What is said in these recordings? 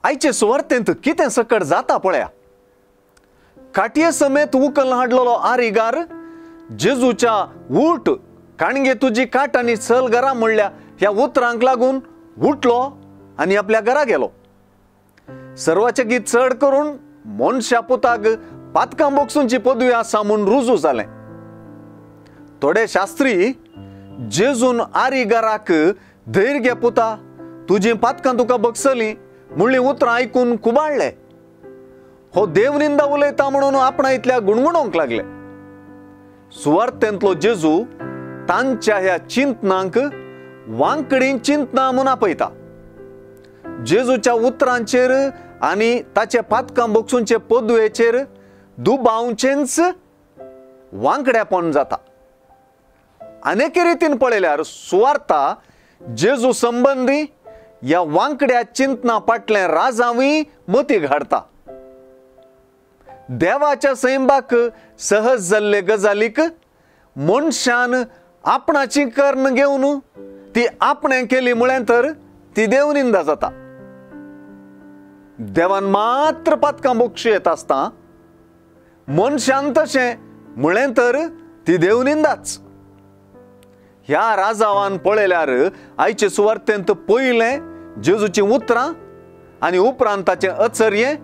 आयचे सुवार्तेंत कितें सकट जाता पळया। काटये समेत उकल हाडलेलो आरिगार जेजूच्या उठ काणगे तुजी काट आनी चल घरा म्हणल्या ह्या उतरांक लागून उठलो आनी आपल्या घरा गेलो। सर्वाचे गीत चड करून मनशा पुताक पातकां बोगसूंची पदवी आसा म्हूण रुजू जालें। थोडे शास्त्री जेजून आरिगाराक धैर्य घे पुता तुजी पातकां तुका बगसलीं म्हणली उतरां आयकून कुबाडले। हो देवनिंदा उलयता म्हणून आपणा इतल्या गुणगुणोंक लागले। सुवार्थेंतलो जेजू तांच्या ह्या चिंतनांक वांकडी चिंतना म्हूण आपयता। जेजूच्या उतरांचेर आनी ताचे पातकां बोगसूंचे पदवेचेर दुबावचेंच वांकड्यापण जाता। अनेक रितीन पळयल्यार सुवार्ता जेजू संबंदी ह्या वांकड्या चिंतना फाटलें राजांवूय मतीक हाडटा। देवाच्या सैंबाक सहज जाल्ले गजालीक मनशान आपणाची कर्ण घेवन ती आपणें केली म्हळें तर ती देवनिंदा जाता। देवान मात्र पातकां बोगशी येत आसता, मनशान तशें म्हळें तर ती देवनिंदाच। ह्या राजावान पळयल्यार आयचे सुवार्तेंत पयलें जेजूचीं उतरां आनी उपरांत ताचें अचर्यें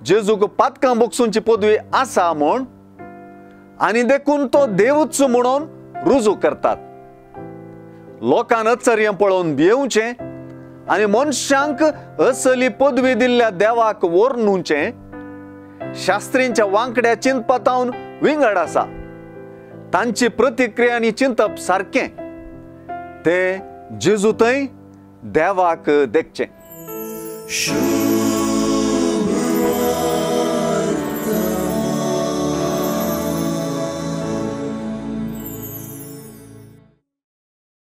जेजूक पातकां बोगसूंची पदवी आसा म्हूण आनी देखून तो देवूच म्हणून रुजू करतात। लोकान अचर्यें पळोवन भियेवचें आनी मनशांक असली पदवी दिल्ल्या देवाक वर्णुचें शास्त्रींच्या वांकड्या चिंतपातावन विंगड आसा। तांची प्रतिक्रिया आनी चिंतप सारकें, ते जेजू थंय देवाक देखचें।